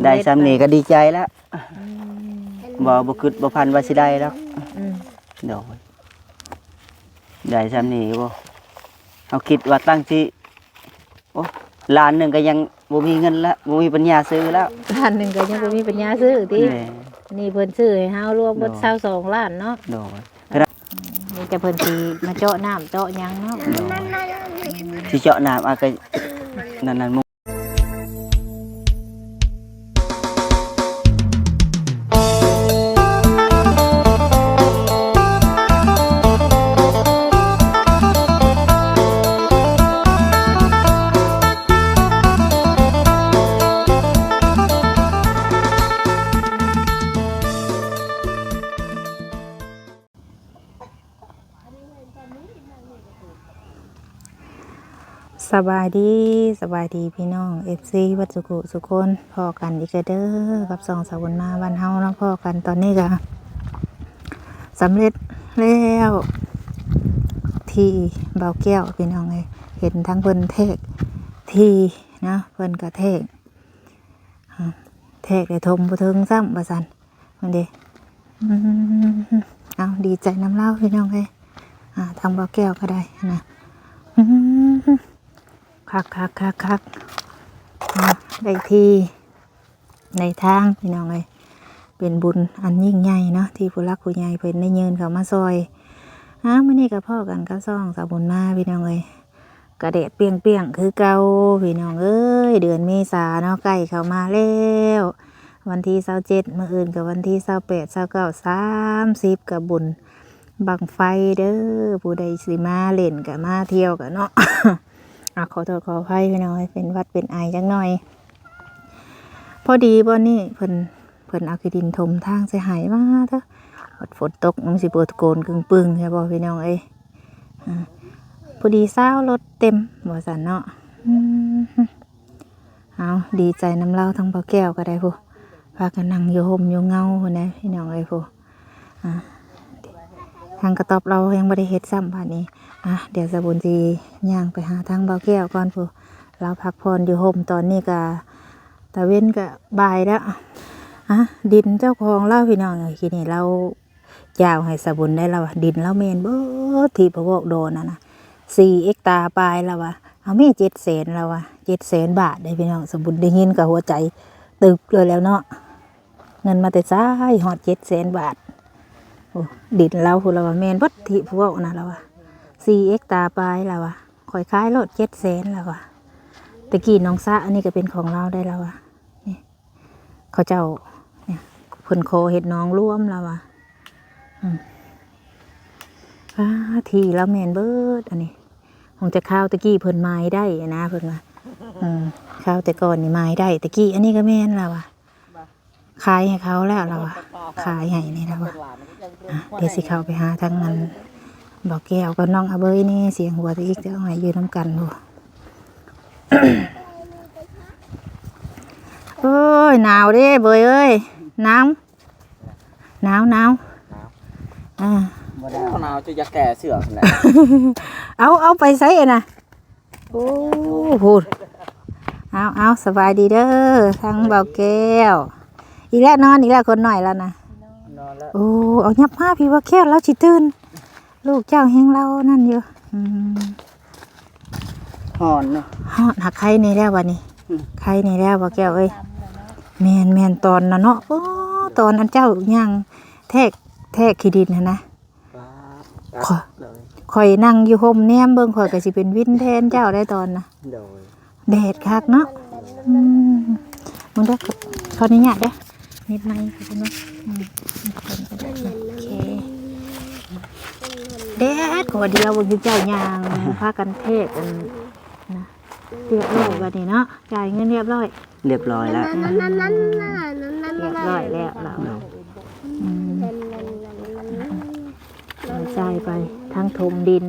ໄດ້ຊ່ຳນີ້ກໍດີໃຈແລ້ວ. ອືມ ບໍ່ ບໍ່ຄິດບໍ່ຝັນວ່າຊິໄດ້ດອກ. ອືມ ໂດຍ ໄດ້ຊ່ຳນີ້ບໍ່? ເຮົາຄິດວ່າຕັ້ງຊິ ໂອ້ ລ້ານໜຶ່ງກໍຍັງບໍ່ມີເງິນລະ ບໍ່ມີປັນຍາຊື້ແລ້ວ. ລ້ານໜຶ່ງກໍຍັງບໍ່ມີປັນຍາຊື້ຕິ? ແມ່ນ. ນີ້ເພິ່ນຊື້ໃຫ້ເຮົາລວມເບິດ ໂດຍ ຊາວສອງລ້ານເນາະ. ໂດຍ. ອືມ ມີແຕ່ເພິ່ນຊິມາເຈາະນ້ຳເຈາະຫຍັງເນາະ. ໂດຍ. ຊິເຈາະນ້ຳ ອາ ກໍນັ້ນໆ. ສະບາຍດີ ສະບາຍດີພີ່ນ້ອງ ເອັຟຊີ ເບິດສຸຂູສຸຄົນ ພໍ້ກັນອີກແລ້ວເດີ ກັບຊ່ອງສາວບຸນມາບ້ານເຮົາເນາະ. ພໍ້ກັນຕອນນີ້ກະສຳເລັດແລ້ວ ທີ່ບ່າວແກ້ວ ພີ່ນ້ອງເອີຍ ເຫັນທາງເພິ່ນແທກທີ່ເນາະ ເພິ່ນກະແທກ ອາ ແທກໄດ້ຖົມບໍ່ເຖິງຊ້ຳວ່າຊັ້ນ ມັນເດ້. ອືມ ເອົາ ດີໃຈນຳລາວພີ່ນ້ອງເອີຍ. ອາ ທາງບ່າວແກ້ວກໍໄດ້ນະ. ອືມ ຄັກໆໆໆ ອາ ໄດ້ທີ່ໄດ້ທາງພີ່ນ້ອງເອີຍ. ເປັນບຸນອັນຍິ່ງໃຫຍ່ເນາະ ທີ່ຜູ້ຫຼັກຜູ້ໃຫຍ່ເພິ່ນໄດ້ຍື່ນເຂົ້າມາຊ່ອຍ. ອາ ມື້ນີ້ກໍພໍ້ກັນກັບຊ່ອງສາວບຸນມາ ພີ່ນ້ອງເອີຍ. ກະແດດປ່ຽງໆຄືເກົ່າພີ່ນ້ອງເອີຍ. ເດືອນເມສາເນາະ ໃກ້ເຂົ້າມາແລ້ວ ວັນທີຊາວເຈັດ ມື້ອື່ນກໍວັນທີຊາວແປດ ຊາວເກົ້າ ສາມສິບ ກະບຸນບັ້ງໄຟເດີ. ຜູ້ໃດຊິມາຫຼິ້ນກະມາທ່ຽວກະເນາະ. ອາ ຂໍໂທດຂໍອະໄພພີ່ນ້ອງເອີຍ ເປັນຫວັດເປັນໄອຈັກໜ້ອຍ. ພໍດີບ່ອນນີ້ເພິ່ນ ເພິ່ນເອົາຂີ້ດິນຖົມທາງໃສ່ໄຮ່ ມາເທີ ຝົນຕົກມັນຊິບໍ່ໂກນກຶ້ງປຶ້ງແທ້ບໍ່ພີ່ນ້ອງເອີຍ. ອາ ພໍດີຊາວລົດເຕັມວ່າຊັ້ນເນາະ. ອືມ ເອົາ ດີໃຈນຳລາວ ທັງບ່າວແກ້ວກໍໄດ້ພຸ້ນ ພາກັນນັ່ງຢູ່ຮົ່ມຢູ່ເງົາພຸ້ນນະພີ່ນ້ອງເອີຍ ພຸ້ນ. ອາ ທາງກະຕ໊ອບລາວຍັງບໍ່ໄດ້ເຮັດຊ້ຳບາດນີ້. ອາ ດຽວສາວບຸນຊິຍ່າງໄປຫາທາງບ່າວແກ້ວກ່ອນພຸ້ນ ລາວພັກຜ່ອນຢູ່ຮົ່ມ. ຕອນນີ້ກະຕາເວັນກະບ່າຍແລ້ວ. ອາ ດິນເຈົ້າຂອງລາວພີ່ນ້ອງເອີຍ ຂີ້ນີ້ລາວ ຢາວໃຫ້ສາວບຸນໄດ້ລາວວ່າ ດິນລາວແມ່ນເບິດທີ່ພະວອກດອນນັ້ນນະ ສີ່ເຮັກຕາປາຍລາວວ່າ. ເອົາແມ່ ເຈັດແສນລາວວ່າ ເຈັດແສນບາດເດ້ພີ່ນ້ອງ. ສາວບຸນໄດ້ຍິນກໍຫົວໃຈຕຶບເລີຍແລ້ວເນາະ ເງິນມາແຕ່ໃສຮອດເຈັດແສນບາດ. ໂອ້ ດິນລາວພຸ້ນລາວວ່າ ແມ່ນເບິດທີ່ພະວອກນັ້ນລາວວ່າ ສີ່ເຮັກຕາປາຍລາວວ່າ ຂ້ອຍຂາຍໂລດເຈັດແສນລາວວ່າ. ແຕ່ກີ້ໜອງສະອັນນີ້ກໍເປັນຂອງລາວໄດ້ລາວວ່າ ນີ້ ເຂົາເຈົ້າ ນີ້ ເພິ່ນຂໍເຮັດໜອງລວມລາວວ່າ. ອືມ ອາ ທີ່ລາວແມ່ນເບິດອັນນີ້ ຂອງແຕ່ຄາວແຕ່ກີ້ເພິ່ນໝາຍໄດ້ນະ ເພິ່ນວ່າ. ເອີ ຄາວແຕ່ກ່ອນນີ້ໝາຍໄດ້ແຕ່ກີ້. ອັນນີ້ກໍແມ່ນລາວວ່າ ຂາຍໃຫ້ເຂົາແລ້ວລາວວ່າ ຂາຍໃຫ້ນີ້ລາວວ່າ. ອາ ດຽວຊິເຂົ້າໄປຫາທາງອັນບ່າວແກ້ວກັບນ້ອງອາເບີຍນີ້ ສຽງຫົວຕະອິກຕະອ້ອຍຢູ່ນຳກັນບໍ່. ໂອ້ຍ ໜາວເດ້ເບີຍເອີຍ ໜາວ ໜາວ ໜາວ. ໜາວ ອ່າ ບໍ່ໄດ້ ໜາວຈະຢາກແກ່ເສື້ອພຸ້ນແຫຼະ. ເອົາ ເອົາໄປໃສນະ? ໂອ້ ພຸ້ນ ເອົາ ເອົາ ສະບາຍດີເດີ ທາງບ່າວແກ້ວ. ອີກແລ້ວ ນອນອີກແລ້ວ ຄົນນ້ອຍລາວນະ. ນອນແລ້ວ. ໂອ້ ເອົາ ຫຍັບມາພີ້ ບ່າວແກ້ວ ລາວຊິຕື່ນ. ລູກເຈົ້າແຮງລາວນັ້ນຢູ່. ອືມ ຮ້ອນເນາະ. ຮ້ອນ ຫາກໄຄແດ່ແລ້ວບາດນີ້. ອືມ ໄຄແດ່ແລ້ວບ່າວແກ້ວເອີຍ. ແມ່ນໆ ຕອນນະເນາະ. ໂອ້ ຕອນອັນເຈົ້າຍ່າງແທກ ແທກຂີ້ດິນຫັ້ນນະ. ປາດ ຂ້ອຍ ຂ້ອຍນັ່ງຢູ່ຮົ່ມແນມເບິ່ງ ຂ້ອຍກໍຊິເປັນວິນແທນເຈົ້າໄດ໋ຕອນນະ. ໂດຍ. ແດດຄັກເນາະ. ອືມ ເບິ່ງເດີ ຂໍອະນຸຍາດເດີ ນິດໄມ ເພິ່ນວ່າ. ອືມ ໂອເຄ ແດດກໍວ່າດຽວ ເບິ່ງເຈົ້າຍ່າງພາກັນແທກອັນນະ. ຮຽບຮ້ອຍບາດນີ້ເນາະ ຈ່າຍເງິນຮຽບຮ້ອຍ. ຮຽບຮ້ອຍແລ້ວ. ອືມ ຮຽບຮ້ອຍແລ້ວລາວ. ໂດຍ. ອືມ ຈ່າຍໄປ ທັງຖົມດິນ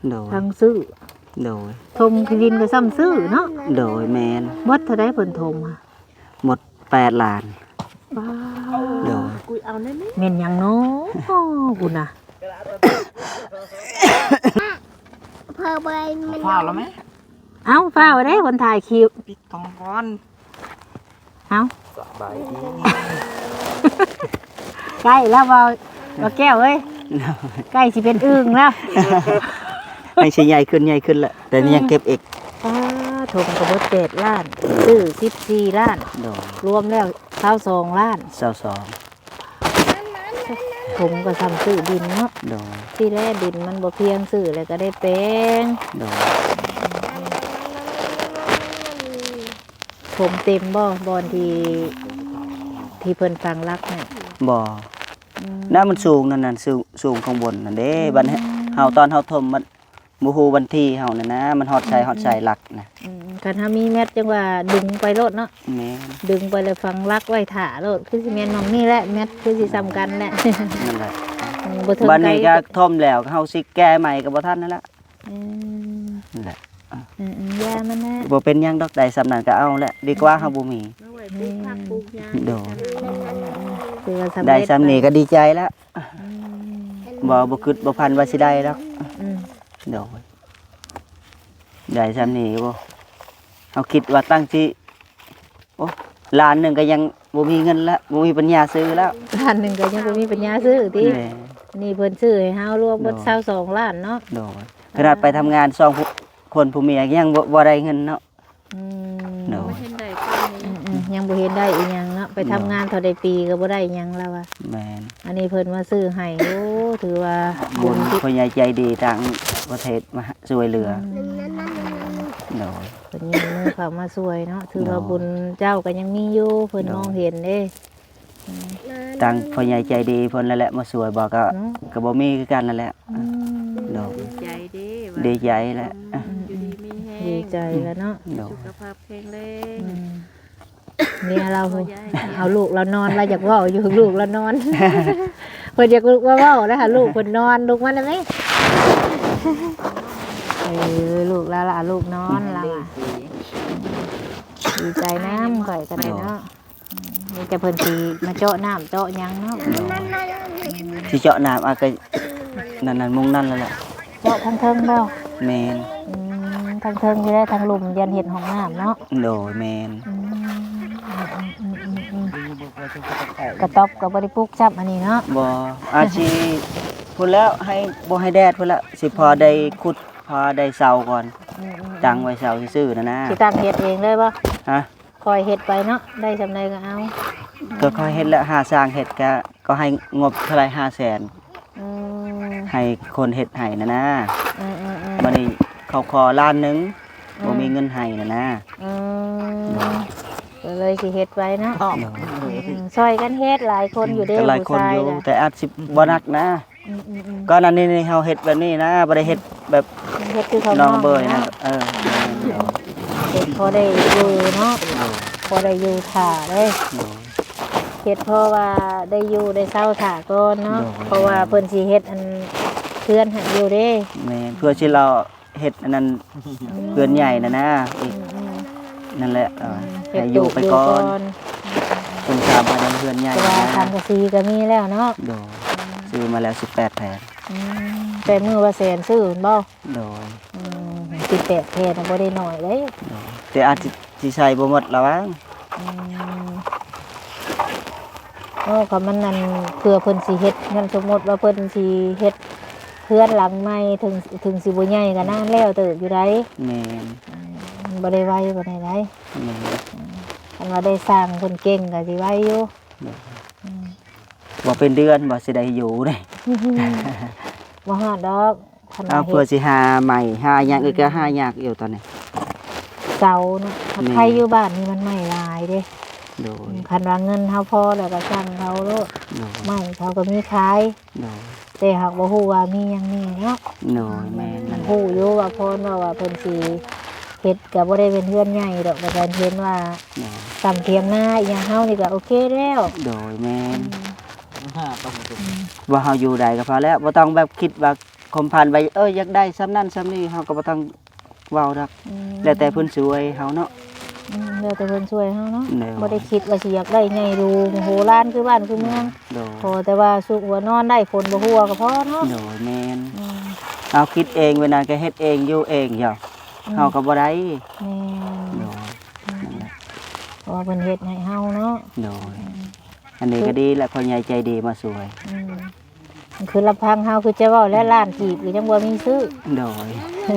ໂດຍ ທັງຊື້. ໂດຍ. ຖົມຂີ້ດິນກໍຊ້ຳຊື້ເນາະ. ໂດຍ ແມ່ນ. ໝົດເທົ່າໃດເພິ່ນຖົມ? ໝົດແປດລ້ານ. ວ້າວ. ໂດຍ. ແມ່ນຫຍັງເນາະ ພຸ້ນນະ. ເພິ່ນບໍ່ໄດ້ ຟ້າວແລ້ວແມ. ເອົ້າ ຟ້າວເດ້ ຄົນຖ່າຍຄລິບ ປິດກ້ອງກ່ອນ. ເອົ້າ ສະບາຍດີ. ໃກ້ແລ້ວບໍ່ ບໍ່ແກ້ວເອີຍ ໃກ້ຊິເປັນອຶ່ງແລ້ວ. ໃຫ້ຊິໃຫຍ່ຂຶ້ນ ໃຫຍ່ຂຶ້ນລະ ແຕ່ນີ້ຍັງເກັບອີກ. ອືມ ປາ ຖົງກໍເບິດແປດລ້ານ ຊື້ສິບສີ່ລ້ານ ໂດຍ ລວມແລ້ວຊາວສອງລ້ານ ຊາວສອງ. ຖົງກໍສ່ຳຊື້ດິນເນາະ ໂດຍ ທີ່ແລກດິນມັນບໍ່ພຽງ ຊື້ແລ້ວກໍໄດ້ແປງ ໂດຍ. ຖົງເຕັມບໍ່ ບ່ອນທີ່ ທີ່ເພິ່ນຝັງຫຼັກນະ? ບໍ່ ອືມ ນັ້ນມັນສູງ ນັ້ນ ນັ້ນສູງ ສູງຂ້າງບົນນັ້ນເດ້. ອືມ ບັດເຮົາ ຕອນເຮົາຖົມມັນ ບໍ່ຮູ້ວັນທີເຮົານັ້ນນະ ມັນຮອດໃສ ອືມ ຮອດໃສຫຼັກນະ. ອືມ ຄັນເຮົາມີແມັດຈັ່ງວ່າດຶງໄປໂລດເນາະ. ແມ່ນ ດຶງໄປແລ້ວຝັງຫຼັກໄວ້ຖ້າໂລດ ຄືຊິແມ່ນໝ່ອງນີ້ແຫຼະ ແມັດຄືຊິສ່ຳກັນແຫຼະ. ນັ້ນແຫຼະ ອືມ ບໍ່ເຖິງ ບັດນີ້ກໍຖົມແລ້ວ ເຮົາຊິແກ້ໃໝ່ກໍບໍ່ທັນນັ້ນແຫຼະ. ອືມ ນັ້ນແຫຼະ ອືມໆ ຢ່າມັນແຫຼະ ບໍ່ເປັນຫຍັງດອກ ໄດ້ສ່ຳນັ້ນກໍເອົາແຫຼະ ດີກວ່າເຮົາບໍ່ມີ ມາໄວ້ປູກຜັກປູກຫຍ້າ ໂດຍ ອືມໆ ຖືວ່າສຳເລັດ ໄດ້ສ່ຳນີ້ກໍດີໃຈແລ້ວ. ອືມ ບໍ່ ບໍ່ຄິດບໍ່ຝັນວ່າຊິໄດ້ດອກ. ອືມ ໂດຍ ໄດ້ສ່ຳນີ້ບໍ່ ເຮົາຄິດວ່າຕັ້ງຊິ ໂອ້ ລ້ານໜຶ່ງກໍຍັງບໍ່ມີເງິນລະ ບໍ່ມີປັນຍາຊື້ແລ້ວ. ລ້ານໜຶ່ງກໍຍັງບໍ່ມີປັນຍາຊື້ຕິ? ແມ່ນ ນີ້ເພິ່ນຊື້ໃຫ້ເຮົາລວມເບິດ ໂດຍ ຊາວສອງລ້ານເນາະ. ໂດຍ ຂະໜາດໄປທຳງານສອງຄົນຜົວເມຍຍັງບໍ່ ບໍ່ໄດ້ເງິນເນາະ. ອືມ ໂດຍ ຍັງບໍ່ເຫັນໄດ້ ອືມໆ ຍັງບໍ່ເຫັນໄດ້ອີ່ຫຍັງເນາະ ໄປທຳງານເທົ່າໃດປີກໍບໍ່ໄດ້ຫຍັງລາວວ່າ. ແມ່ນ ອັນນີ້ເພິ່ນມາຊື້ໃຫ້ ໂອ້ ຖືວ່າບຸນ ບຸນ ຜູ້ໃຫຍ່ໃຈດີຕ່າງປະເທດມາຊ່ວຍເຫຼືອ. ອືມ ໂດຍ ເພິ່ນຍື່ນມືເຂົ້າມາຊ່ວຍເນາະ ຖືວ່າ ໂດຍ ບຸນເຈົ້າກໍຍັງມີຢູ່ ເພິ່ນ ໂດຍ ມອງເຫັນເດ້. ອືມ ທາງຜູ້ໃຫຍ່ໃຈດີເພິ່ນນັ້ນແຫຼະມາຊ່ວຍ ບໍ່ກໍ ເນາະ ກໍບໍ່ມີຄືກັນນັ້ນແຫຼະ. ອືມ ໂດຍ ດີໃຈເດ້ ດີໃຈແຫຼະ ຢູ່ດີມີແຮງ ດີໃຈແລ້ວເນາະ. ໂດຍ ສຸຂະພາບແຂງແຮງ. ອືມ ເມຍລາວ ເອົາລູກລາວນອນ ລາວຢາກເວົ້າຢູ່ ລູກລາວນອນ ເພິ່ນຢາກລຸກມາເວົ້າແລ້ວຫາລູກເພິ່ນນອນ ລຸກມາໄດ້ໄໝ? ເອີ ລູກລາວລະ ເອົາລູກນອນລາວອະ. ດີໃຈນຳຂ້ອຍກໍໄດ້ເນາະ. ໂດຍ ອືມ ມີແຕ່ເພິ່ນຊິມາເຈາະນ້ຳເຈາະຫຍັງເນາະ. ໂດຍ ຊິເຈາະນ້ຳ ອາ ກໍນັ້ນໆ ມຸງນັ້ນແລ້ວແຫຼະ. ເຈາະທາງເທິງບໍ່? ແມ່ນ. ອືມ ທາງເທິງຢູ່ໄດ້ ທາງລຸ່ມຢ້ານເຮັດຫ້ອງນ້ຳເນາະ. ໂດຍ ແມ່ນ. ອືມ ກະຕ໊ອບກໍບໍ່ໄດ້ປຸກຊ້ຳອັນນີ້ເນາະ. ບໍ່ ອາດຊິພຸ້ນແລ້ວ ໃຫ້ ບໍ່ໃຫ້ແດດພຸ້ນລະ ຊິພໍໄດ້ຂຸດ ພໍໄດ້ເຊົາກ່ອນ. ອືມໆໆ ຕັ້ງໄວ້ເຊົາຊື່ໆ ນັ້ນນະ. ຊິຕັ້ງເຮັດເອງເລີຍບໍ່? ຮະ? ຄ່ອຍເຮັດໄປເນາະ ໄດ້ສ່ຳໃດກໍເອົາ. ກໍຄ່ອຍເຮັດແຫຼະ ຫາຊ່າງເຮັດ ກະ ກໍໃຫ້ງົບເທົ່າໃດ ຫ້າແສນ. ອືມ ໃຫ້ຄົນເຮັດໃຫ້ນັ້ນນະ. ອືມໆໆ ບັດນີ້ເຂົາຂໍລ້ານໜຶ່ງ. ອືມ ບໍ່ມີເງິນໃຫ້ນັ້ນນະ. ອືມ ໂດຍ ກໍເລີຍຊິເຮັດໄວ້ເນາະ. ໂດຍ ອືມ ຊ່ອຍກັນເຮັດ ຫຼາຍຄົນຢູ່ເດ້. ອືມ ກໍຫຼາຍຄົນຢູ່ ຜູ້ຊາຍກໍ ແຕ່ອາດຊິບໍ່ໜັກນະ. ອືມໆໆ ກ່ອນໜ້ານີ້ນີ້ເຮົາເຮັດແບບນີ້ນະ ບໍ່ໄດ້ເຮັດແບບ ເຮັດຄືຂອງນ້ອງເບີຍນະ. ເນາະ ເອີ ເຮັດພໍໄດ້ຢູ່ເນາະ. ໂດຍ ພໍໄດ້ຢູ່ຖ້າເດ້. ໂດຍ ເຮັດພໍວ່າໄດ້ຢູ່ໄດ້ເຊົາຖ້າກ່ອນເນາະ. ໂດຍ ເພາະວ່າເພິ່ນຊິເຮັດອັນເຮືອນໃຫ້ຢູ່ເດ້. ແມ່ນ ເພື່ອຊິລອເຮັດອັນນັ້ນ ອືມ ເຮືອນໃຫຍ່ນະນະ ອືມໆ ນັ້ນແຫຼະ. ອືມ ໃຫ້ຢູ່ໄປກ່ອນ ເພິ່ນສາມາດເຮືອນໃຫຍ່ ແຕ່ວ່າ ນະ ສັງກະສີກໍມີແລ້ວເນາະ. ໂດຍ ອືມ ຊື້ມາແລ້ວສິບແປດແຜ່ນ. ອືມ ແຕ່ມື້ວ່າແສນຊື້ແມ່ນບໍ່? ໂດຍ ອືມ ສິບແປດແຜ່ນບໍ່ໄດ້ໜ້ອຍເດ້. ໂດຍ ແຕ່ອາດຊິ ຊິໃຊ້ບໍ່ໝົດລະຫວ່າງ. ອືມ ໂອ້ ຄັນມັນນັ້ນ ເພື່ອເພິ່ນຊິເຮັດ ຄັນສົມມຸດວ່າເພິ່ນຊິເຮັດເຮືອນຫຼັງໃໝ່ ເຖິງ ເຖິງຊິບໍ່ໃຫຍ່ກໍນານແລ້ວເຕີບຢູ່ໃດ. ແມ່ນ ອືມ ມັນບໍ່ໄດ້ໄວປານໃດໃດ. ແມ່ນ ອືມ ຄັນວ່າໄດ້ຊ່າງເພິ່ນເກັ່ງກໍຊິໄວຢູ່. ໂດຍ ອືມ ບໍ່ເປັນເດືອນບໍ່ຊິໄດ້ຢູ່ເດ້. ບໍ່ຮອດດອກ. ຄັນວ່າ ເອົາ ເຮັດ ເພື່ອຊິຫາໄມ້ຫາຫຍັງອີກ ອືມ ກໍຫາຍາກຢູ່ຕອນນີ້ ເສົາເນາະ. ແມ່ນ ໃຜຢູ່ບ້ານນີ້ມັນໄມ້ຫຼາຍເດ້. ໂດຍ ອືມ ຄັນວ່າເງິນເຮົາພໍແລ້ວກໍຊ່າງເຂົາໂລດ. ໂດຍ ໄມ້ເຂົາກໍມີຂາຍ. ໂດຍ ແຕ່ຫາກບໍ່ຮູ້ວ່າມີຫຍັງແນ່ເນາະ. ໂດຍ ແມ່ນ ອືມ ນັ້ນແຫຼະ ຮູ້ຢູ່ວ່າພອນເວົ້າວ່າເພິ່ນຊິເຮັດ ກໍບໍ່ໄດ້ເປັນເຮືອນໃຫຍ່ດອກ ກໍເຫັນວ່າ ໂດຍ ສ່ຳຖຽງນາອີຫຍັງເຮົານີ້ກໍໂອເຄແລ້ວ. ໂດຍ ແມ່ນ ອືມ ວ່າເຮົາຢູ່ໄດ້ກໍພໍແລ້ວ ບໍ່ຕ້ອງແບບຄິດວ່າ ຄວາມຝັນໄວ້ ເອີ ຢາກໄດ້ສ່ຳນັ້ນສ່ຳນີ້ ເຮົາກໍບໍ່ຕ້ອງເວົ້າດອກ. ອືມ ແລ້ວແຕ່ເພິ່ນຊ່ວຍເຮົາເນາະ. ອືມ ແລ້ວແຕ່ເພິ່ນຊ່ວຍເຮົາເນາະ. ໂດຍ ບໍ່ໄດ້ຄິດວ່າຊິຢາກໄດ້ໃຫຍ່ຫຼູໂຫລານຄືບ້ານຄືເມືອງ. ໂດຍ ຂໍແຕ່ວ່າສຸກຫົວນອນໄດ້ ຝົນບໍ່ຮົ່ວກໍພໍເນາະ. ໂດຍ ແມ່ນ. ອືມ ເຮົາຄິດເອງ ເວລານັ້ນກໍເຮັດເອງ ຢູ່ເອງຢູ່ ອືມ ເຮົາກໍບໍ່ໄດ້. ແມ່ນ ໂດຍ. ອືມ ນັ້ນແຫຼະ. ໂອ້ ເພິ່ນເຮັດໃຫ້ເຮົາເນາະ. ໂດຍ ອັນນີ້ກໍດີແຫຼະ ພໍ່ໃຫຍ່ໃຈດີມາຊ່ວຍ. ອືມ ຄືລຳພັງເຮົາຄືຈະເວົ້າແລ້ວ ລ້ານກີບກໍຍັງບໍ່ມີຊື້. ໂດຍ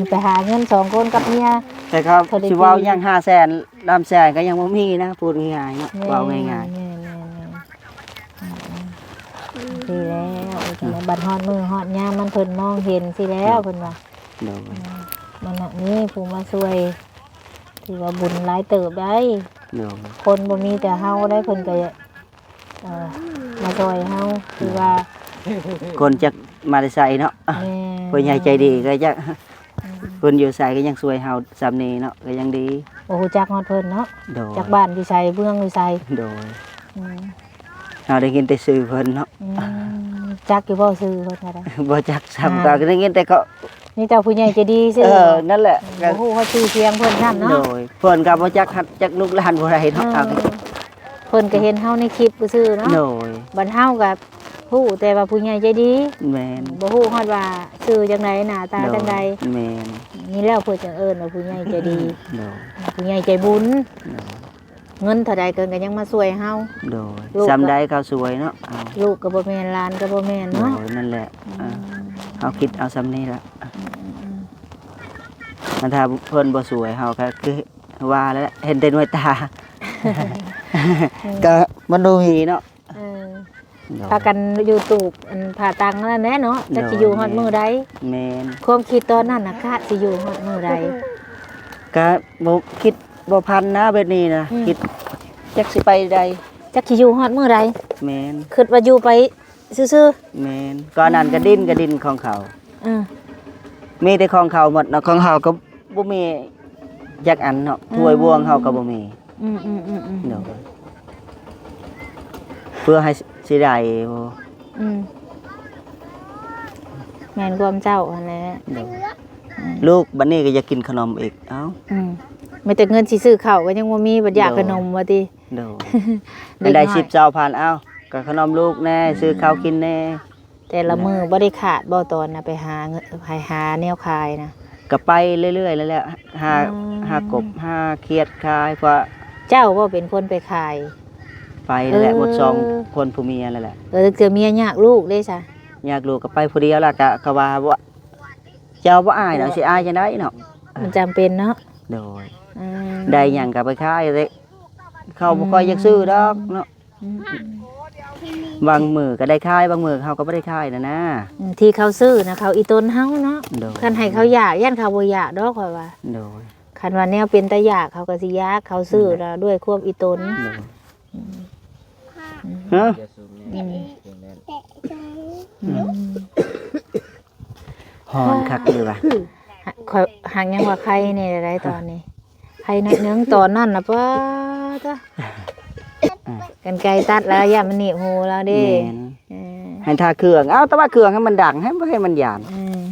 ໄປຫາເງິນສອງຄົນກັບເມຍ ແຕ່ກໍ ເຂົາໄດ້ ຊິເວົ້າຫຍັງຫ້າແສນ ສາມແສນກໍຍັງບໍ່ມີນະ ເວົ້າງ່າຍໆເນາະ. ແມ່ນ ເວົ້າງ່າຍໆ ແມ່ນໆໆ ອືມ ດີແລ້ວ ອືມ ບັດຮອດມື້ຮອດຍາມມັນ ເພິ່ນມອງເຫັນຊີ້ແລ້ວ ເພິ່ນວ່າ. ໂດຍ ອືມ ມັນນະມີຜູ້ມາຊ່ວຍ ຖືວ່າບຸນຫຼາຍເຕີບໄດ໋. ໂດຍ ຄົນບໍ່ມີແຕ່ເຮົາໄດ໋ ເພິ່ນກໍ ເອີ ມາຊ່ອຍເຮົາ ຄືວ່າ ຄົນຈັກມາແຕ່ໃສເນາະ. ແມ່ນ ຜູ້ໃຫຍ່ໃຈດີກໍຈັກ ອືມ ເພິ່ນຢູ່ໃສກໍຍັງຊ່ວຍເຮົາສ່ຳນີ້ເນາະ ກໍຍັງດີ. ບໍ່ຮູ້ຈັກຮອດເພິ່ນເນາະ. ໂດຍ ຈັກບ້ານຢູ່ໃສ ເມືອງຢູ່ໃສ. ໂດຍ ອືມ ເຮົາໄດ້ຍິນແຕ່ຊື່ເພິ່ນເນາະ. ອືມ ຈັກຢູ່ບໍ່ຊື່ເພິ່ນກໍໄດ້? ບໍ່ຈັກຊ້ຳ ອ່າ ກໍໄດ້ຍິນແຕ່ເຂົາ ມີແຕ່ຜູ້ໃຫຍ່ໃຈດີຊື່. ເອີ ນັ້ນແຫຼະ ອືມ ກໍບໍ່ຮູ້ຮອດຊື່ສຽງເພິ່ນຊ້ຳເນາະ. ໂດຍ ເພິ່ນກໍບໍ່ຈັກ ຈັກລູກຫຼານຜູ້ໃດເນາະ. ເອີ ເອົາ ເພິ່ນກໍເຫັນເຮົາໃນຄລິບຊື່ໆເນາະ. ໂດຍ ບັດເຮົາກໍຮູ້ແຕ່ວ່າຜູ້ໃຫຍ່ໃຈດີ. ແມ່ນ ບໍ່ຮູ້ຮອດວ່າຊື່ຈັ່ງໃດ ໜ້າຕາຈັ່ງໃດ. ໂດຍ ແມ່ນ ນີ້ແຫຼະເພິ່ນຈຶ່ງເອີ້ນວ່າຜູ້ໃຫຍ່ໃຈດີ. ໂດຍ ຜູ້ໃຫຍ່ໃຈບຸນ. ໂດຍ ເງິນເທົ່າໃດເພິ່ນກໍຍັງມາຊ່ວຍເຮົາ. ໂດຍ ສ່ຳໃດເຂົາຊ່ວຍເນາະ. ເອົາ ລູກກໍບໍ່ແມ່ນ ຫຼານກໍບໍ່ແມ່ນເນາະ. ໂດຍ ນັ້ນແຫຼະ. ອືມ ເຮົາຄິດເອົາສ່ຳນີ້ລະ. ອືມໆໆ ຄັນຖ້າເພິ່ນບໍ່ຊ່ວຍເຮົາກໍຄືວ່າແຫຼະ ເຫັນແຕ່ໜ່ວຍຕາ. ອືມ ກໍມັນບໍ່ມີເນາະ. ເອີ ໂດຍ ພາກັນຢູ່ຕູບ ອັນ ຜ້າຕັງນັ້ນແຫຼະເນາະ. ໂດຍ ຈັກຊິຢູ່ຮອດມື້ໃດ. ແມ່ນ ຄວາມຄິດຕອນນັ້ນນະ ກະຊິຢູ່ຮອດມື້ໃດ? ກະບໍ່ຄິດ ບໍ່ພັນນະແບບນີ້ນະ. ອືມ ຄິດຈັກຊິໄປໃດ ຈັກຊິຢູ່ຮອດມື້ໃດ. ແມ່ນ ຄິດວ່າຢູ່ໄປຊື່ໆ. ແມ່ນ ກ່ອນນັ້ນກໍດິນ ອືມ ກໍດິນຂອງເຂົາ. ເອີ ມີແຕ່ຂອງເຂົາໝົດເນາະ ຂອງເຮົາກໍບໍ່ມີຈັກອັນເນາະ. ອືມ ຖ້ວຍບ່ວງເຮົາກໍບໍ່ມີ. ອືມໆໆໆ ໂດຍ ເພື່ອໃຫ້ຊິໄດ້ບໍ່. ອືມ ແມ່ນຄວາມເຈົ້າຫັ້ນແຫຼະ. ໂດຍ ອືມ ລູກບັດນີ້ກໍຢາກກິນຂະໜົມອີກ. ເອົ້າ ອືມ ມີແຕ່ເງິນຊິຊື້ເຂົ້າກໍຍັງບໍ່ມີ ບັດຢາກ ໂດຍ ຂະໜົມວ່າຕິ. ໂດຍ ໄດ້ສິບຊາວພັນ ເອົ້າ ກໍຂະໜົມລູກແດ່ ອືມ ຊື້ເຂົ້າກິນແດ່. ແຕ່ລະມື້ ອືມ ບໍ່ໄດ້ຂາດບໍ່ ຕອນນະ ໄປຫາເງິນ ໄປຫາແນວຂາຍນະ? ກໍໄປເລື້ອຍໆແລ້ວແຫຼະ ຫາ ອືມ ຫາກົບຫາຂຽດຂາຍ. ເພາະເຈົ້າບໍ່ເປັນຄົນໄປຂາຍ? ໄປແຫຼະ ເອີ ໝົດສອງຄົນ ຜູ້ເມຍແລ້ວແຫຼະ. ເອີ ເທື່ອເມຍຍາກລູກເດ້ຊະ? ຍາກລູກກໍໄປຜູ້ດຽວລະ. ກະ ກະວ່າບໍ່ ເຈົ້າບໍ່ອາຍດອກ ຊິອາຍຈັ່ງໃດເນາະ? ມັນຈຳເປັນເນາະ. ໂດຍ ອືມ ໄດ້ຫຍັງກໍໄປຂາຍເດ້ ເຂົາບໍ່ຄ່ອຍຢາກຊື້ດອກເນາະ. ອືມ ບາງມື້ກໍໄດ້ຂາຍ ບາງມື້ເຮົາກໍບໍ່ໄດ້ຂາຍນະນາ. ອືມ ທີ່ເຂົາຊື້ນະ ເຂົາອີ່ຕົນເຮົາເນາະ. ໂດຍ ຄັນໃຫ້ເຂົາຢາກ ຢ້ານເຂົາບໍ່ຢາກດອກ ຂ້ອຍວ່າ. ໂດຍ ຄັນວ່າແນວເປັນຕາຢາກ ເຂົາກໍຊິຢາກ ເຂົາຊື້ ນັ້ນແຫຼະ ລະດ້ວຍຄວາມອີ່ຕົນ. ໂດຍ ອືມ ຮະ? ອືມ ອືມ ຮ້ອນຄັກຢູ່ວ່າ. ຂ້ອຍຫາກຍັງວ່າໄຄແດ່ໄດ໋ຕອນນີ້ ໄຄໜ້ອຍໜຶ່ງ. ຕອນນັ້ນນະ ປ້າດ ອ່າ ກັນໄກຕັດແລ້ວ ຢ້ານມັນໜີບຫູລາວເດ້. ແມ່ນ ເອີ ໃຫ້ຖ້າເຄື່ອງ ເອົາແຕ່ວ່າເຄື່ອງໃຫ້ມັນດັງ ໃຫ້ ບໍ່ໃຫ້ມັນຢ້ານ. ອືມ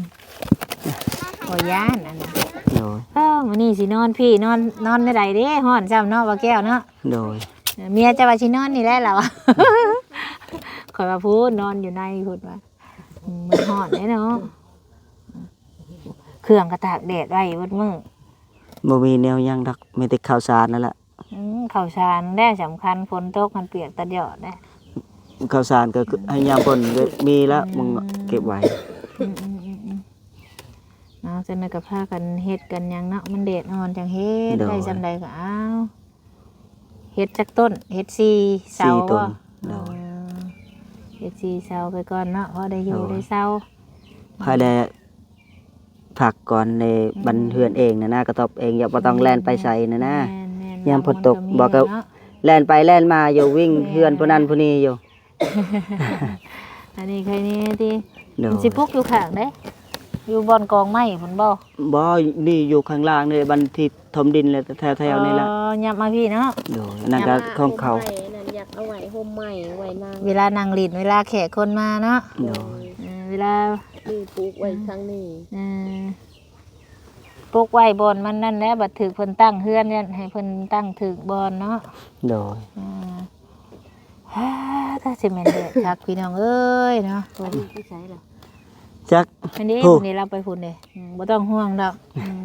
ບໍ່ຢ້ານອັນນັ້ນ. ໂດຍ ເອີ ມື້ນີ້ຊິນອນພີ້ ນອນ ນອນແນວໃດເດ້? ຮ້ອນຊ້ຳເນາະ ບ່າວແກ້ວເນາະ. ໂດຍ ເມຍເຈົ້າວ່າຊິນອນນີ້ແຫຼະລາວ. ຂ້ອຍວ່າພຸ້ນ ນອນຢູ່ໃນພຸ້ນວ່າ. ອືມ ມັນຮ້ອນເດ້ເນາະ ເຄື່ອງກໍຕາກແດດໄວ້ເບິດມື້. ບໍ່ມີແນວຫຍັງດອກ ມີແຕ່ເຂົ້າສານນັ້ນແຫຼະ. ອືມ ເຂົ້າສານແຫຼະສຳຄັນ ຝົນຕົກມັນປຽກຕະຫຼອດເດ້. ເຂົ້າສານກໍໃຫ້ຍາມຝົນກໍມີລະ ອືມ ມຶງເກັບໄວ້. ອືມໆໆໆ ເອົາ ຈັ່ງໃດກໍພາກັນເຮັດກັນຫຍັງເນາະ ມັນແດດຮ້ອນ ຈັ່ງເຮັດ ໂດຍ ໄດ້ສ່ຳໃດກໍເອົາ. ເຮັດຈັກຕົ້ນ? ເຮັດສີ່ເສົາ ສີ່ຕົ້ນ ບໍ່? ໂດຍ ເອີ ເຮັດສີ່ເສົາໄປກ່ອນເນາະ ພໍໄດ້ຢູ່ ໂດຍ ໄດ້ເຊົາ ພໍໄດ້ພັກກ່ອນໃນ ອືມ ບ້ານເຮືອນເອງນະນາ ກະຕອບເອງ ຢ່າ ບໍ່ຕ້ອງແລ່ນໄປໃສນະນາ. ແມ່ນໆ ຍາມຝົນຕົກ ຍາມມັນກໍມີ ບໍ່ກໍ ເນາະ ແລ່ນໄປແລ່ນມາຢູ່ ວິ່ງເຮືອນຜູ້ນັ້ນຜູ້ນີ້ຢູ່. ອັນນີ້ໃຄແນ່ຕິ. ໂດຍ ມັນຊິປຸກຢູ່ຂ້າງໃດ? ຢູ່ບ່ອນກອງໄມ້ພຸ້ນບໍ່? ບໍ່ ນີ້ຢູ່ຂ້າງລ່າງນີ້ ບັນທີ່ຖົມດິນແລ້ວ ແຖວໆນີ້ລະ. ອໍ ຫຍັບມາພີ້ເນາະ. ໂດຍ ອັນນັ້ນກໍຂອງເຂົາ ຫຍັບມາຫົ່ມໄມ້ນັ້ນ ຢາກເອົາໄວ້ຫົ່ມໄມ້ ໄວ້ນັ່ງ ເວລານັ່ງຫຼິ້ນ ເວລາແຂກຄົນມາເນາະ. ໂດຍ ເອີ ເວລາ ນີ້ປູກໄວ້ທາງນີ້. ເອີ ປົກໄວ້ບ່ອນມັນນັ້ນແຫຼະ ບັດຖືກເພິ່ນຕັ້ງເຮືອນ ໃຫ້ເພິ່ນຕັ້ງຖືກບ່ອນເນາະ. ໂດຍ ອ່າ ອ່າ ຕາຊິແມ່ນແດດຄັກ ພີ່ນ້ອງເອີຍເນາະ. ອັນນີ້ຢູ່ໃສລະ? ຈັກ ອັນນີ້ ພຸ້ນ ພຸ້ນນີ້ ລາວໄປພຸ້ນເດ້. ອືມ ບໍ່ຕ້ອງຫ່ວງດອກ. ອືມ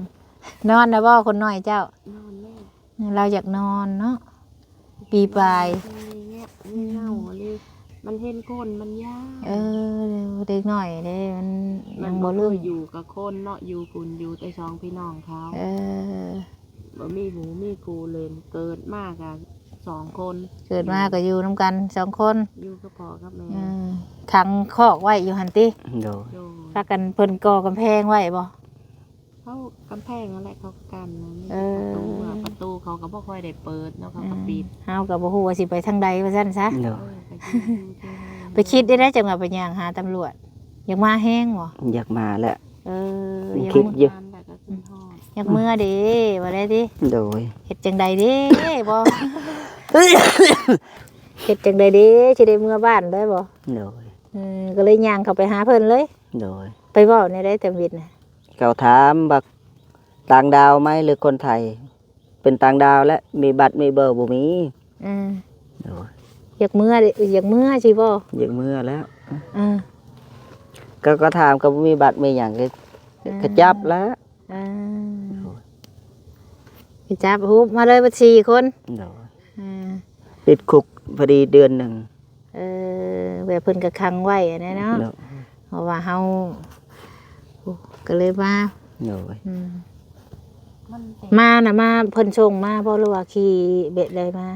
ນອນແລ້ວບໍ່ຄົນນ້ອຍເຈົ້າ? ນອນແລ້ວ ລາວຢາກນອນເນາະ. ປີປາຍ ມັນມີແງບມີເຫງົາ ອັນນີ້ມັນເຫັນຄົນມັນຢ້ານ. ເອີ ເດັກນ້ອຍເດ້ ມັນ ມັນຍັງບໍ່ ບໍ່ເຄີຍ ເລີ່ມຢູ່ກັບຄົນເນາະ ຢູ່ພຸ້ນ ຢູ່ແຕ່ສອງພີ່ນ້ອງເຂົາ. ເອີ ບໍ່ມີໝູ່ມີຄູ່ຫຼິ້ນ ເກີດມາກໍສອງຄົນ ເກີດມາກໍຢູ່ນຳກັນສອງຄົນ ຢູ່ກັບພໍ່ກັບແມ່. ເອີ ຂັງຄອກໄວ້ຢູ່ຫັ້ນຕິ? ໂດຍ ໂດຍ ພາກັນເພິ່ນກໍ່ກຳແພງໄວ້ບໍ່? ເຂົາກຳແພງນັ້ນແຫຼະ ເຂົາກໍກັ້ນນະ ມີ ເອີ ແຕ່ປະຕູ ເອີ ປະຕູເຂົາກໍບໍ່ຄ່ອຍໄດ້ເປີດເນາະ ເຂົາກໍປິດ. ເອີ ເຮົາກໍບໍ່ຮູ້ວ່າຊິໄປທາງໃດວ່າຊັ້ນຊະ. ໂດຍ ເອີ ກໍຢູ່ ຢູ່ທີ່ເຮົາ ໄປຄິດໄດ້ ໄດ້ ຈັ່ງວ່າໄປຍ່າງຫາຕຳຫຼວດ ຢາກມາແຮງບໍ່? ຢາກມາແຫຼະ. ເອີ ຢາກ ຄິດຢູ່ ຢາກເມືອເດ້ ວ່າໄດ້ຕິ? ໂດຍ ເຮັດຈັ່ງໃດເດ້ບໍ່? ເຮັດຈັ່ງໃດເດ້ ຊິໄດ້ເມືອບ້ານໄດ້ບໍ່? ໂດຍ ເອີ ກໍເລີຍຍ່າງເຂົ້າໄປຫາເພິ່ນເລີຍ. ໂດຍ ໄປເວົ້າແນວໃດຕຳອິດນະ? ເຂົາຖາມວ່າຕ່າງດ້າວໄໝ ຫຼືຄົນໄທ? ເປັນຕ່າງດ້າວແຫຼະ ມີບັດມີເບີບໍ່ມີ. ເອີ ໂດຍ ຢາກເມືອເດ້ ຢາກເມືອຊິບໍ່? ຢາກເມືອແລ້ວ. ເອີ ກໍ ກໍຖາມ ກໍບໍ່ມີບັດມີຫຍັງ ກໍ ເອີ ກໍຈັບແລ້ວ. ເອີ ໂດຍ ໄປຈັບ ຮຸບມາເລີຍເບິດສີ່ຄົນ. ໂດຍ ເອີ ຕິດຄຸກພໍດີເດືອນໜຶ່ງ. ເອີ ແບບເພິ່ນກໍຂັງໄວ້ຫັ້ນແຫຼະເນາະ. ໂດຍ ເພາະວ່າເຮົາ ໂອ້ ກໍເລີຍມາ. ໂດຍ ອືມ ມານະ ມາເພິ່ນສົ່ງມາບໍ່ ຫຼືວ່າຂີ່ແບບໃດມາ?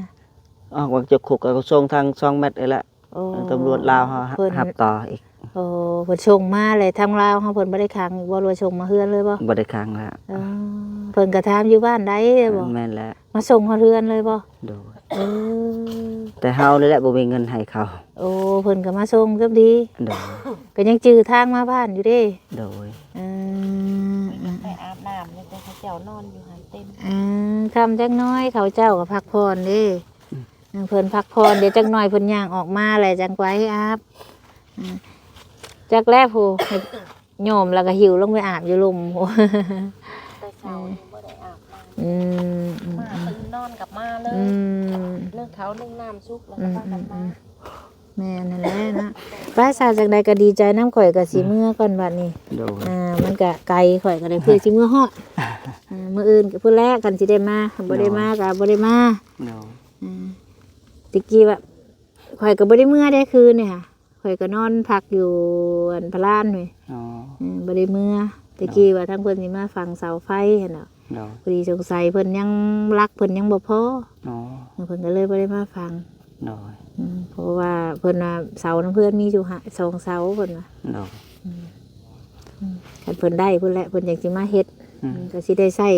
ອອກມາຈາກຄຸກກໍສົ່ງທາງສອງແມັດນີ້ແຫຼະ. ໂອ້ ທາງຕຳຫຼວດລາວເຮົາ ເພິ່ນ ຮັບຕໍ່ອີກ. ໂອ້ ເພິ່ນສົ່ງມາແລ້ວ ທາງລາວເຮົາເພິ່ນບໍ່ໄດ້ຂັງອີກບໍ່ ຫຼືວ່າສົ່ງມາເຮືອນເລີຍບໍ່? ບໍ່ໄດ້ຂັງແລ້ວ. ອໍ ເພິ່ນກໍຖາມຢູ່ບ້ານໃດເດ້ບໍ່? ແມ່ນແລ້ວ ມາສົ່ງຮອດເຮືອນເລີຍບໍ່? ໂດຍ ເອີ ແຕ່ເຮົານີ້ແຫຼະບໍ່ມີເງິນໃຫ້ເຂົາ. ໂອ້ ເພິ່ນກໍມາສົ່ງກັບດີ. ໂດຍ ກໍຍັງຈື່ທາງມາບ້ານຢູ່ເດ້. ໂດຍ ເອີ ໄປອາບນ້ຳນີ້ ແຕ່ເຂົາເຈົ້ານອນຢູ່ຫັ້ນເຕັມ. ເອີ ຄ່ຳຈັກໜ້ອຍ ເຂົາເຈົ້າກໍພັກຜ່ອນເດ້. ອືມ ເພິ່ນພັກຜ່ອນ ດຽວຈັກໜ້ອຍເພິ່ນຍ່າງອອກມາແລ້ວຈັ່ງໄປອາບ. ອືມ ຈັກແລ້ວຜູ້ ໂຍມແລ້ວກໍຫິວລົງໄປອາບຢູ່ລຸ່ມ. ແຕ່ເຊົ້ານີ້ບໍ່ໄດ້ອາບນ້ຳ. ອືມ ອືມ ມາຕື່ນນອນກັບມາເລີຍ. ອືມ ເລື່ອງເຂົາເລື່ອງນ້ຳສຸກແລ້ວກໍພາກັນມາ. ອືມ ແມ່ນຫັ້ນແຫຼະເນາະ. ໄປຊະ ຈັ່ງໃດກໍດີໃຈນຳ ຂ້ອຍກໍຊິເມືອກ່ອນບັດນີ້. ໂດຍ ອ່າ ມັນກໍໄກ ຂ້ອຍກໍໄດ້ເພື່ອຊິເມືອຮອດ. ອ່າ ມື້ອື່ນກໍພຸ້ນແຫຼະ ຄັນຊິໄດ້ມາ ບໍ່ໄດ້ມາກໍບໍ່ໄດ້ມາ. ໂດຍ ອືມ ແຕ່ກີ້ວ່າ ຂ້ອຍກໍບໍ່ໄດ້ເມືອເດ້ຄືນນີ້ຫະ ຂ້ອຍກໍນອນພັກຢູ່ອັນພະລານນີ້. ອໍ ເອີ ບໍ່ໄດ້ເມືອ. ແຕ່ກີ້ວ່າທາງເພິ່ນຊິມາຝັງເສົາໄຟຫັ້ນເນາະ. ໂດຍ ພໍດີສົງໄສເພິ່ນຍັງ ຫຼັກເພິ່ນຍັງບໍ່ພໍ. ອໍ ເພິ່ນກໍເລີຍບໍ່ໄດ້ມາຝັງ. ໂດຍ ອືມ ເພາະວ່າເພິ່ນວ່າເສົານຳເພື່ອນມີຢູ່ຫ້າ ສອງເສົາ ເພິ່ນວ່າ. ໂດຍ ອືມ ອືມ ຄັນເພິ່ນໄດ້ພຸ້ນແຫຼະ ເພິ່ນຈັ່ງຊິມາເຮັດ. ອືມ ມັນກໍຊິໄດ້ໃຊ້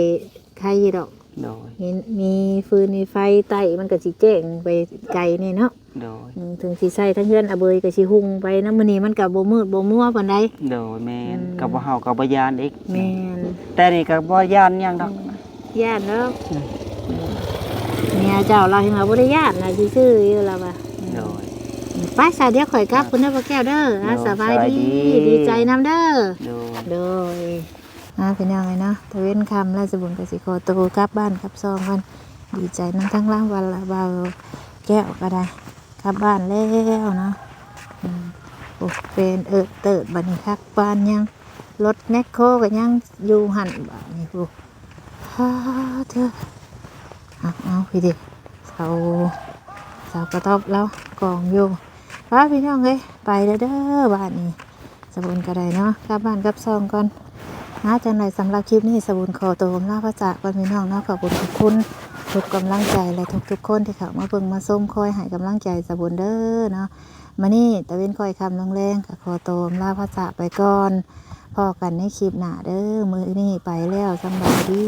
ໄຄຢູ່ດອກ. ໂດຍ ມີ ມີຟືນມີໄຟໃຕ້ ມັນກໍຊິແຈ້ງໄປໄກແດ່ເນາະ. ໂດຍ ອືມ ເຖິງຊິໃຊ້ທາງເຮືອນອາເບີຍກໍຊິຮຸ່ງໄປນຳ. ມື້ນີ້ມັນກໍບໍ່ມືດບໍ່ມົວປານໃດ. ໂດຍ ແມ່ນ ອືມ ກໍບໍ່ ເຮົາກໍບໍ່ຢ້ານອີກ. ແມ່ນ ແຕ່ນີ້ກໍບໍ່ຢ້ານຫຍັງດອກ. ອືມ ຢ້ານດອກ. ອືມ ເມຍເຈົ້າລາວເຫັນວ່າບໍ່ໄດ້ຢ້ານນະ ຊື່ໆຢູ່ລາວວ່າ. ໂດຍ ອືມ ໄປຊະ ດຽວຂ້ອຍກັບພຸ້ນເດີພໍ່ແກ້ວເດີ. ອ່າ ໂດຍ ສະບາຍດີ ສະບາຍດີ ດີໃຈນຳເດີ. ໂດຍ ໂດຍ ອ່າ ພີ່ນ້ອງເອີຍເນາະ ຕາເວັນຄ່ຳແລ້ວ ສະບຸນກໍຊິຂໍໂຕກັບບ້ານກັບຊ່ອງກ່ອນ. ດີໃຈນຳທັງລາວ ວ່າລາວ ບ່າວແກ້ວກໍໄດ້ກັບບ້ານແລ້ວເນາະ. ອືມ ໂອ້ ເປັນເອີດເຕີດ ບັດນີ້ຄັກປານຍັງ ລົດແມັກໂຄກໍຍັງຢູ່ຫັ້ນ ບັດນີ້. ໂອ້ ພາເທີ ເອົາ ເອົາ ພີ່ເດ ເສົາ ເສົາກະຕ໊ອບລາວກອງຢູ່. ໄປ ພີ່ນ້ອງເອີຍ ໄປແລ້ວເດີບາດນີ້. ສະບຸນກໍໄດ້ເນາະ ກັບບ້ານກັບຊ່ອງກ່ອນນະ. ຈັ່ງໃດສຳລັບຄລິບນີ້ ສະບຸນຂໍໂຕອຳລາພາຈາກກ່ອນ ພີ່ນ້ອງເນາະ. ຂອບຄຸນຂອບຄຸນທຸກກຳລັງໃຈ ແລະ ທຸກໆຄົນທີ່ເຂົ້າມາເບິ່ງມາຊົມ ຄອຍໃຫ້ກຳລັງໃຈສະບຸນເດີເນາະ. ມື້ນີ້ຕາເວັນຄ້ອຍຄ່ຳລົງແລງ ກໍຂໍໂຕອຳລາພາຈາກໄປກ່ອນ. ພໍ້ກັນໃນຄລິບໜ້າເດີ. ມື້ນີ້ໄປແລ້ວ ສຳບາຍດີ.